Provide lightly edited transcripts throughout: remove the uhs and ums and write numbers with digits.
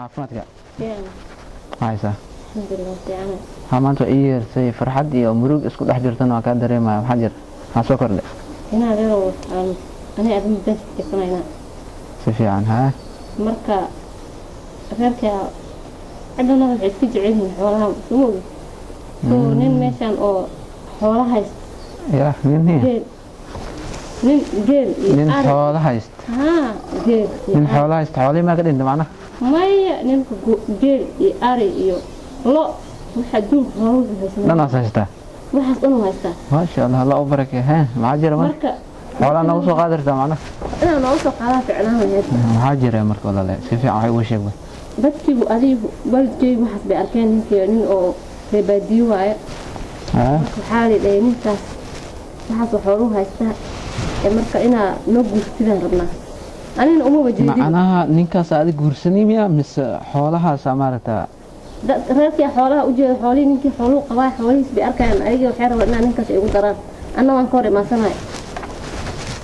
Caafimaadka? Fiican. Haysaa? Alxamdulilah, fiican. Ha, maanta ii yeersay, farxad iyo murug isku dhex jirtana waa kaa dareemaya. Maxaa jira? Maxaa soo kordhay? Inaa adeerow, waxaan aniga aad muddo sheegsanaynaa. Si fiican, haa. Marka reerka cidana waxay iska jecel yihiin xoolaha, soo ma ogi? So nin meeshan oo xoolo haysta. Ya nin hiya? Geel, nin geel iyo Nin ari. Xoolo hayst? Haa, geel iyo Nin ari. Xoolo hayst, xoolihii maa ka dhintay macnaha? Maya, ninka geel iyo ari iyo lo, waxa adduunka xoolo wuxuu haysanaa. Dhanaas haystaa? Waxaas dhan uu haystaa. Maasha Allah, Allah u barakee. He, maxaa jira marka? Marka Xoolaa noogu soo qaadi kartaa macnaha? Inaa nooga soo qaadaa ficnaan lahayd. Maxaa jira marka, walaale? Si fiican wax igu sheeg. Dadkiibu adigu waalidkeygu waxaas bay arkeen, ninkii nin oo reer baadiyo waaye. Haa. Marka waxaa la dhahay ninkaas waxaas xooluhu haystaa ee marka inaa noo guurtidaan rabnaa, anigana umaba jeedin. Macnaha ninkaas aad guursanay miya mise xoolahaasa maaragta? Reerkii xoolaha u jeeda, xoolihii ninkii xooluhu qabaa, xoolihiis bay arkayaan. Ayagii waxay rabaan inaa ninkaas ay igu daraan, anna waan ka hor imaansanahay.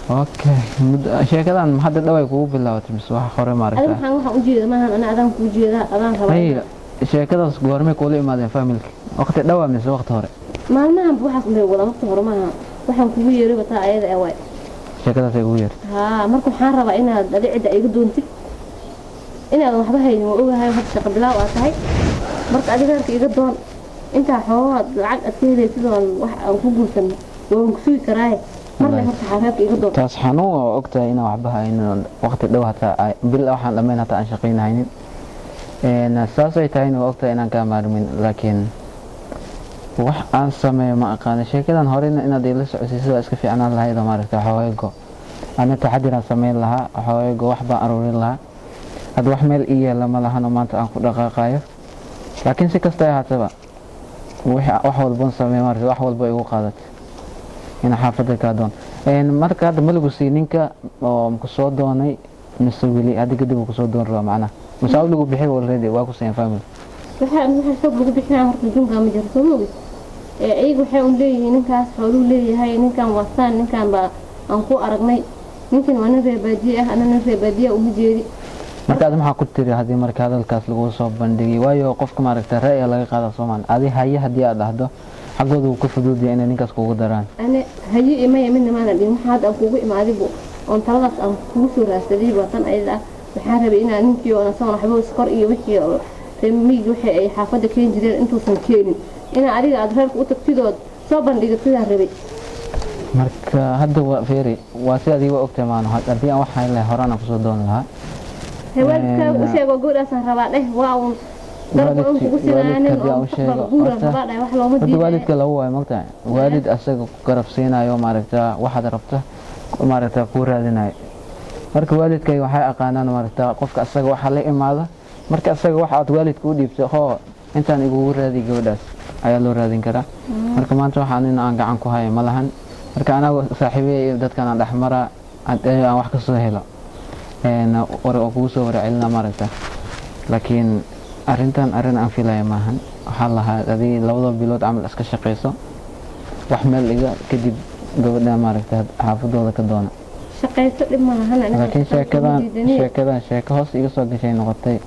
Okay, sheekadan hadda dhow ay kugu bilaabatay mise wax hore? Adi Maaragta. Waxaan u jeeda maahan, ana adaan kuu jeedaa, adaan rabaa. Hay, sheekadaas goormay kuula imaadeen familka? Waqti dhawaa mise waqti hore? Maalmahan waxaas unbay wadaan, waqti hore maaha. Waxaan kugu yeeray bataa ayada ee waay. Sheekadaas ay ugu yeertay? Haa, marka waxaan rabaa inaad adi cidda iga doontid. Inaadan waxba haynin waa ogahay, hadda shaqo bilaaw aad tahay. Marka adiga reerka iga doon, intaa xoogaad lacag aad ka helaysid oon wax aan ku guursano waan ku sugi karaaye. Marna horta reerka iga doon. Taas xanuun waa ogtahay inaan waxba haynin, waqti dhow hataa bil waxaan dhammayn hataa aan shaqaynahaynin. Saasay tahayna waa ogtahay inaan kaa maarmin, laakiin wax aan sameeyo ma aqaano. Sheekadan horena inaad ila socodsiiso waa iska fiicnaan lahayd oo maaragta xoogago ana taxadiraan sameyn lahaa, xoogago wax baan aruurin lahaa. Hadda wax meel ii yaalla ma lahan oo maanta aan ku dhaqaaqayo, laakiin si kasta ahaataba wax walboon sameeyo, maaragta, wax walba igu qaadatay inaan xaafadda kaa doon. Marka hadda ma lagu sii ninka oo ku soo doonay mise weli hadda kadib uu kusoo doon rabaa macnaha, mise aw lagu bixi already waa ku siiyeen family? Waxa xoog lagu bixinaya horta adduunka ma jiro, soo ma ogid? Ee iyagu waxay un leeyihiin ninkaas xooluu leeyahay, ninkan waa saan, ninkan baa aan ku aragnay, ninkan waa nin reer baadiye ah, ana nin reer baadiye uma jeedi. Marka adi maxaa ku tiri haddii marka hadalkaas lagu soo bandhigay? Waayo qofka maaragta ra'yiga laga qaada soomaan, adi haye haddii aad dhahdo xaggooda wuu ka fududyahay inay ninkaas kugu daraan. Ane haye imaya midna maana dhihin. Waxa hadda aan kugu imaadibu oon taladaas aan kugu soo raadsaday waa tan ayada ah. Waxaan rabay inaan ninkii oo asagoon waxba iskor iyo wixii oo reer miyiga wixii ay xaafadda keeni jireen intuusan keenin, inaa adiga aad reerka u tagtidood soo bandhigatid sidaan rabay. Marka hadda waa fiiri, waa si adiga ogtahay maano, haddii aan wax hayn lahay horaan aan kusoo dooni lahaa. Waalidkaaga u sheego, gabadhaasaan rabaa dheh, waa uun darba un kugu sinaanin oo mustaqbal guuraan rabaa dheh, wax looma Horta diidayo. Waalidka lagu waayo, mogtahay, waalid asaga ku garab siinayo, maaragta, waxaad rabta maaragta kuu raadinayo. Marka waalidkayga waxay aqaanaan, maaragta, qofka asaga waxa la imaada. Marka asaga waxa aad waalidka u dhiibto, hoo intaan igugu raadi gabadhaas ayaa loo raadin karaa. Marka maanta waxaan in aan gacan ku hayo ma lahan. Marka anagu saaxiibey iyo dadkan aan dhexmaraa haddii aan wax kasoo helo war oo kugu soo warcelina, maaragta. Laakiin arrintan arrin aan filaya maahan. Waxaan lahaa adii 2da bilood camal iska shaqayso, wax meel dhiga, kadib gabadha maaragta xaafadooda ka doona. Shaqayso dhib ma lahan aniga. Laakiin shaqada sheekadan kuma diidani. Sheekadan sheeko hoos iga soo gashay noqotay.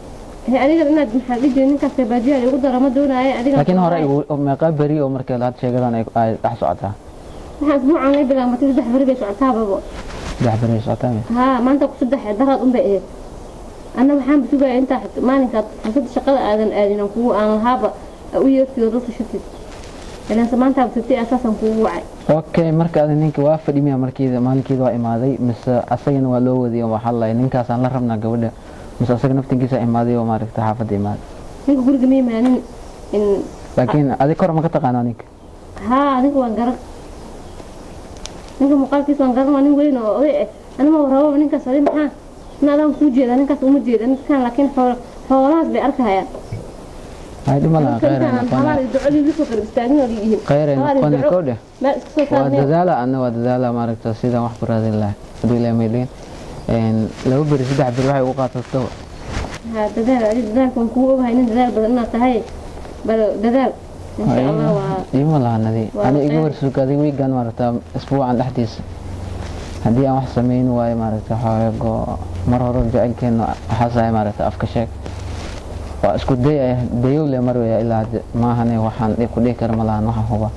Aniga inaad maxaa dhihi jiray, ninkaas reer baadiyaha igu dara ma doonaayo adiga. Laakiin hore igu meeqa beri oo marka had sheekadan ay dhex socotaa? Waxaan isbuucan ay bilaabatay, 3 beri bay socotaababo. 3 beri ay socotaa miya? Haa, maanta ku 3 daraad un bay ahayd. Anna waxaan sugaya intaa maalinkaad fursada shaqada aadan aadin aan kugu aan lahaaba u yeertid oo dadka shatid ilaanse maanta sabti asaasaan kugu wacay. Okay, marka adi ninka waa fadhi miya markeeda maalinkeeda waa imaaday, mise asagana waa loo wadiyay oo waxaa lahay ninkaasaan la rabnaa gabadha, mise asaga naftinkiisa imaaday oo maaragta xaafadda imaaday? Ninka guriga ma imaanin in. Laakiin adi kor ma ka taqaanaa ninka? Haa, ninka waan garan, ninka muuqaalkiisa waan garan, waa nin weyn oo oday ah. Anima rababa ninkaas. Adi maxaa in adaan kuu jeeda, ninkaas uma jeeda ninkan, laakiin xoolahaas bay arkahayaan. Ay, dhima laha, Marka kheyr ay intaan noqonay. habaar iyo duco liigu soo garab istaagin oo yihiin Kheyr ay habaar iyo noqonay. duco Kowdhe meel iska soo waa saarnay. Dadaala, ana waa dadaala, maaragta, sidaan wax ku raadin lahaa hadduu Ilaahay maydhin 2 beri 3 beri waxay ugu qaadato. Haa, dadaal adi, dadaalka waan kugu ogahay, nin dadaal badan inaad tahay. Bal dadaal, insha Allah waa Dhima laha nadi. Waa Ani iga kheyr. warsuga adiga wiigan, maaragta, isbuucan dhexdiisa haddii aan wax samayn waayo, maaragta, xoogo mar hore jacaylkeena waxaas ahay, maaragta, afka sheeg. Waa isku day dayow le mar weya ilaa hadda maahane waxaan ku dhihi kara ma lahan waxaan huba.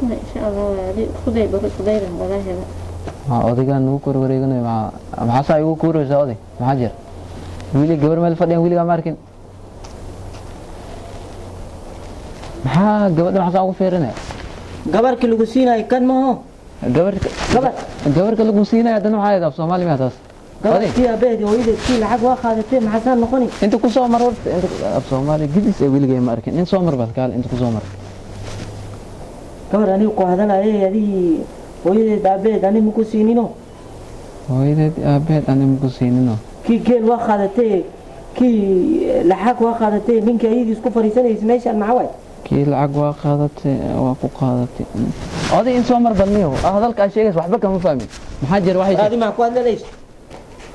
Insha Allah waa isku day, baro isku dayda laga hela. Ma odaygaan nagu kor wareeganayo? Maxaa maxaa saa igu kuuraysaa oday? Maxaa jira? Wiili gabar meel fadhiyan weligaa ma arkin. Maxaa gabadha maxaa saa ugu fiirinaya? Gabarkii lagu siinayo kan maho. Gabarka gabar. Gabarka lagu siinaya haddana maxaa ahayd? Af Soomaali miyaa taas oday? Gabarkii abeedi hooyadeed kii lacag waa qaadatay, maxaa saa noqoni? Inta ku soo mar horta, inta af Soomaali gidis ee weligay ma arkin. In soo mar bal kaal, inta ku soo mar. Gabar anigu ku hadalaye, adigii hooyadeed aabeed ani maku siinino. Hooyadeed aabeed ani maku siinino. Kii geel waa qaadatay, kii lacag waa qaadatay, ninkii ayadii isku fariisanaysa meeshaan maxaa waay? Kii lacag waa qaadatay, waa ku qaadatay. Oday, in soo mar balniyo. Hadalka aad sheegaysa waxba kama fahmin. Maxaa jira waxay adi maxaa ku hadlalaysa?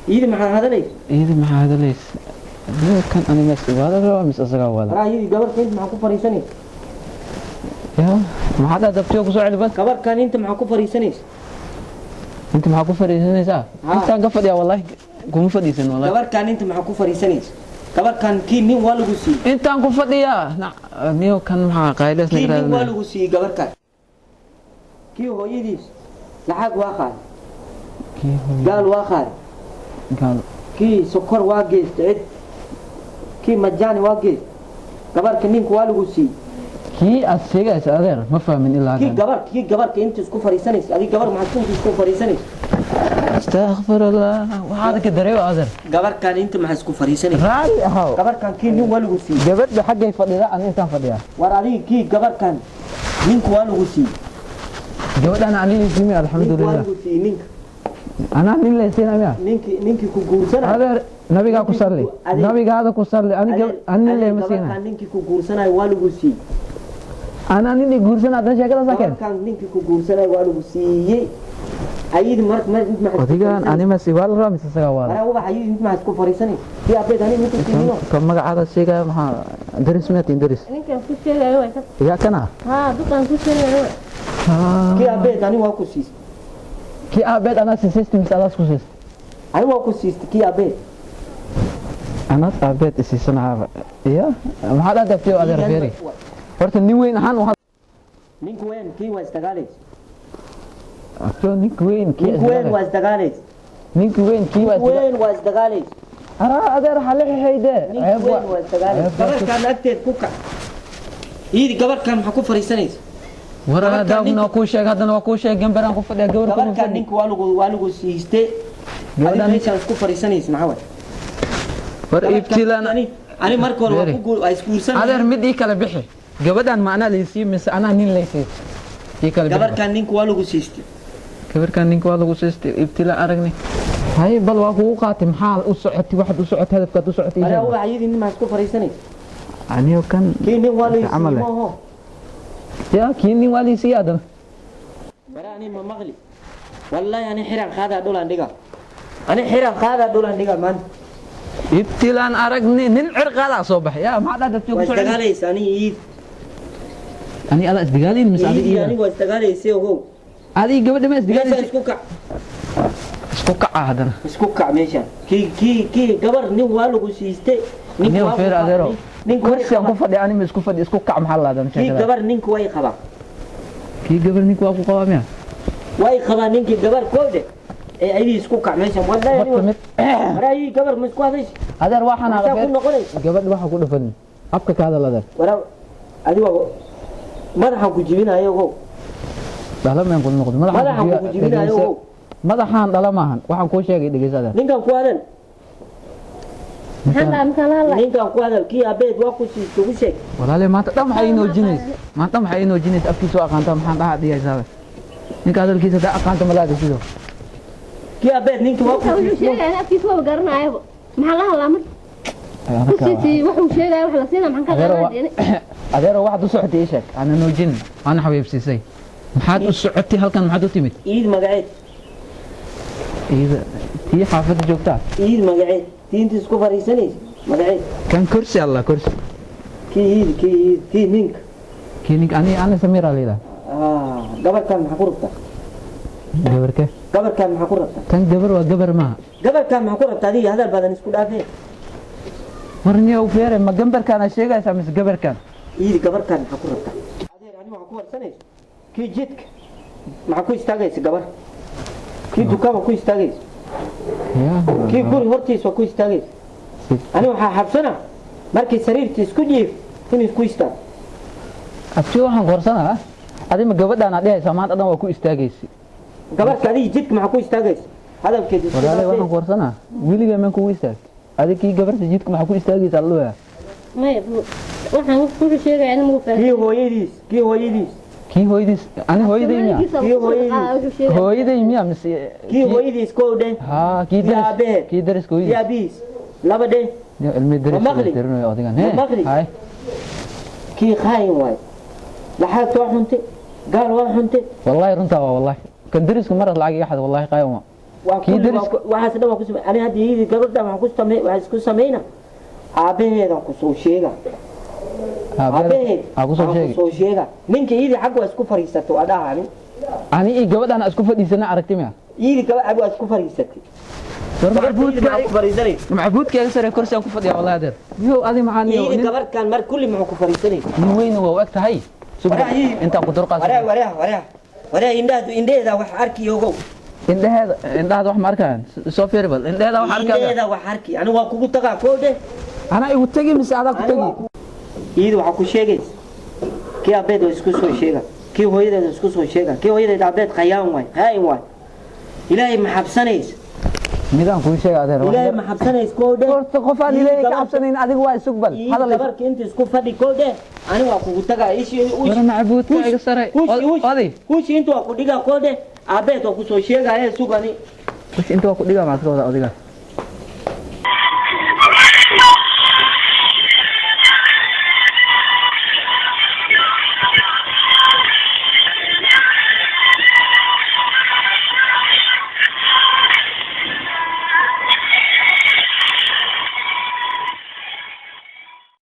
Iyadi maxaa hadalaysa? Iyada maxaa hadalaysa? Kan ani mas waala rabaa mis asagaa waala? Waraa, iyadii gabarka inta maxaa ku fariisanaysa? Ya maxaad adabtiyo kusoo celi bal. Gabarkan inta maxaa ku fariisanaysa? Inta maxaa ku fadhiisanaysaa? Ha. Intaan ka fadhiyaa wallahi kuma fadhiisan wallahi. Gabarkan inta maxaa ku fariisanaysa? Gabarkan kii nin waa lagu siiyey. Intaan ku fadhiyaa niyo kan maxaa qayles? Kii nin waa lagu siiyey gabarkan, kii hooyadiis lacag waa qaaday, gaal waa qaaday, gaal, kii sokor waa geystay cid, kii majaani waa geystay. Gabarka ninka waa lagu siiyey. Kii aad sheegaysa adeer ma fahmin ilaa kii hadda. Gabar kii gabarka inta isku fariisanaysa, adiga gabar maxaa inta isku fariisanaysa? Astaghfirullah, waxaad ka dareewa adeer. Gabarkan inta maxaa isku fariisanaysa? Raalli ahow. Gabarkan kii nin waa lagu siiyey. Gabadha xaggay fadhida, ani intaan fadhiyaa. War adiga kii gabarkan ninka waa lagu siiyey. Gabadhan ani liisimi. Ninka waa Alxamdulilah. lagu siiyey ninka. Anaa nin laysiina miya? Ninkii ku guursanayo. Adeer, nabigaa ku salli. Nabigaada ku salli, ani ani nin layma siina. Gabarkan ninkii ku guursanayo waa lagu siiyey. Anaa nin i guursana haddana sheekadaas keen. Gabarkan ninkii ku guursanayo waa lagu siiyey. Ayidi mar mar inta maxaa isku Odigaan fariisanaysa? ani masi waa la rabaa mise isagaa waala? Waraa ubax, ayidi inta maxaa isku fariisanaysa? Kii abeed ani minku siiyino. Ka magacaada sheegaya maxaa daris miyatiin daris? Ninkan ku sheegayo way ka. Yaa kana? Haa, duqan ku sheegayo way. Kii abeed ani waa ku siistay. Kii aabeed anaa siisaysti mise adaas ku siistay? Ani waa ku siistay kii abeed. Anaad aabeed isiisanahaaba iya maxaad adabtiyo adeer? Feeri horta, nin weyn ahaan waxaad Ninku weyn kii waa isdagaalaysa. Abtiyo, ninka weyn kii Ninku weyn waa isdagaalaysa. Ninka weyn kii waa Ninku weyn waa isdagaalaysa. Araa adeer waxaa la xixaydee. Ninku weyn waa isdagaalaysa. Gabarkan agteed ku kac. Iyidi gabarkan maxaa ku fariisanaysa? War Gabarkan daawna waa kuu sheeg, haddana waa kuu sheeg, gambaraan ku fadhiya gabar kuma Gabarkan fadhi. ninka waa lagu siistay. Gabadhan- Adiga meeshaan isku fariisanaysa maxaa waay? War ibtilaan. Ani marka hore waa Beeri. ku guur waa isguursan. Adeer, mid ii kala bixi. Gabadhan ma anaa laysiiye mise anaa nin laysiiye? Ii kala bixi. Gabarkan ninka waa lagu siistay. Gabarkan ninka waa lagu siistay. Ibtilaa aragnay. Hay bal waa kugu qaatay. Maxaa u socotay? Waxaad u socotay, hadafkaad u socotay ii Waraa sheeg. ubax, ayidi nin maxaa isku fariisanaysa? Aniyo kan Kii nin waa laysiiyey. Camal eh. Maaho. Yaa kii nin waa laysiiye haddana. Waraa ani ma maqli. Wallahi ani xiran qaadaa dhulan dhiga. Ani xiran qaadaa dhulan dhiga maanta. Ibtilaan aragnay, nin cirqaalaa soo baxay. Yaa maxaa dhadabtay Waa ku socotay? isdagaalaysa ani iid. Ani adaa isdagaaliin mise adi? Iidii Iida anigu waa isdagaalaysay ogow. Adii gabadha ma Meeshaan isdagaalaysa? isku kac. Isku kaca haddana. Isku kac meeshaan. Kii gabar nin waa lagu siistay. Ninka Niyo waa ku feer qabaa- adeero. Ninka way Kursi aan ku qabaa. fadhiya ani ma isku fadhi. Isku kac maxaa la haddana Kii sheekada? gabar ninka way qabaa. Kii gabar ninka waa ku qabaa miya? Way qabaa ninkii gabar koowde. Ee ayadii isku kac meeshaan. Wallahi Horta mid waraa ayadii gabar ma isku hadaysa? Adeer waxaan Maxaa ku noqonaysa? Gabadh waxa ku dhufan afka ka hadal adeer. Waraa adiga madaxan ku jibinayo ogow. Dhala meen ku noqdo madaxaan. Madaxaan ku jibinayo ogow. Madaxaan dhala maahan waxaan kuu sheegay. Dhegeysa adeer. Ninkan ku hadal. Maxaan dhahaa markaan la hadlayo? Ninkan ku hadal, kii abeed waa ku siistay ugu sheeg. Walaale, maanta dhan maxay inoojinaysa? Maanta maxay inoojinaysa? Afkiisa waa aqaanta. Maxaan dhaha dhigaysaa ninka hadalkiisa daa aqaanta malaada sidoo. Kii abeed ninka waa ku Ninka wuxuu siistay. sheegaya afkiisa waaba garanaayaba. Maxaa la hadlaa marka? Ku siisii wuxuu sheegaya wax la siina maxaan ka qaadanaa? Adeero, waxaad u socotay ii sheeg. Ana noojin waana xabiibsiisay. Maxaad u socotay halkan? Maxaad u timid? Iid magaceed. Iyada tii xaafadda joogtaa? Iid magaceed, diinta isku fariisanaysa magaceed. Kan kursi alla kursi. Kii iid, kii iid, kii ninka. Kii ninka ani ana Samiira liida. Ah, gabarkan maxaa ku rabtaa? Gabarke? Gabarkan maxaa ku rabtaa? Tan gabar waa gabar maaha. Gabarkan maxaa ku rabtaa? Adiga hadal badan isku dhaafee. Warniyow feere, ma gambarkaan aad sheegaysaa mise gabarkaan? Iidi gabarkan maxaa ku rabtaa, adeer? Ani waxaa ku warsanayso, kii jidka maxaa ku istaagaysa gabar? Kii dukaan ku istaagaysa? Kii guri hortiisa ku istaagaysa? Ani waxaa xabsana markii sariirta isku jiif in isku istaago. Abti, waxaan korsanaa, adi ma gabadhaan aad dhehaysaa maanta dhan waa ku istaagaysi? Gabarka adiga jidka maxaa ku istaagaysa hadalkeeda isku Walaalahay, waxaan dhaafaysa. korsanaa, weligaa maan kugu istaag? Adi kii gabarta jidka maxaa ku istaagaysa alluya? Maya, waxaan wuxuu sheegaya anigu Kii hooyadiis, kii hooyadiis. Kii hooyadiis? Ani hooyaday miya? Kii hooyadiis. Hooyaday miya mise? Kii hooyadiis kow dheh. Haa, kii Kii daris. aabaheed. Kii dariska Kii hooyadiis. aabihiis laba dheh. Yo, ilmi daris. Ma maqli? Tirinayo adigan. Ma maqli? Hay. Kii khaayin waay, laxaagta waa xunte, gaal waa xunte. Wallahi runtaa waa, wallahi kan dariska maras lacag iga xad, wallahi qaayan waa. Waa Kii kulli dariska- waxaas dhan waa ku samey. Ani hadda iyadii gabadha waxaan ku samey, waxaan isku samayna aabaheedan ku soo sheega. Aabaheed Aa, kusoo aan sheegi. Kusoo sheega ninka iyadii xag waa isku fariisatay, waa dhahani. Ani iyo gabadhaan isku fadhiisana aragti miya? Iyadii gabadh xag waa isku fariisatay. War Gabadha iyadii maxaa ku fariisanaysa? Macbuudka iga sare kursi aan ku fadhiyaa, wallahi adeer yow, adi maxaa niyow Iyadii gabarhkan mar kulli maxuu ku fariisanaysa? Nin weyn waa u eg tahay. Sug. Waraa Intaan ku durqaas. Waraa, waraa, waraa, waraa, indhaha, indhaheeda wax arki, ogow. Indhaheeda, indhahaada wax ma arkayaan? Soo fiiri bal, indhaheeda wax arkaya. Indhaheeda wax arki. Ani waa kugu tagaa, koo dheh. Anaa igu tegi mise adaa ku tegi? Iyada waxaa ku sheegaysa kii abeed waa isku soo sheega, kii hooyadeed waa isku soo sheega, kii hooyadeed abeed khayaan waay, khaayin waay. Ilaahay ma xabsanaysa? Midaan kuu sheega, adeer. Ilaahay ma xabsanaysa, koo dheh. Horta qof aan Ilaahay ka cabsanayn adiga waa, isug bal Iyada hadal. Gabarka inta isku fadhi, koo dheh. Ani waa kugu tagaa ishi. War macbuudka iga sare, oday. Hushi inta waa ku dhigaa, koo dheh. Abeed waa kusoo sheegaya, sugani. Wish inta waa ku dhigaa, maad ka wada adiga?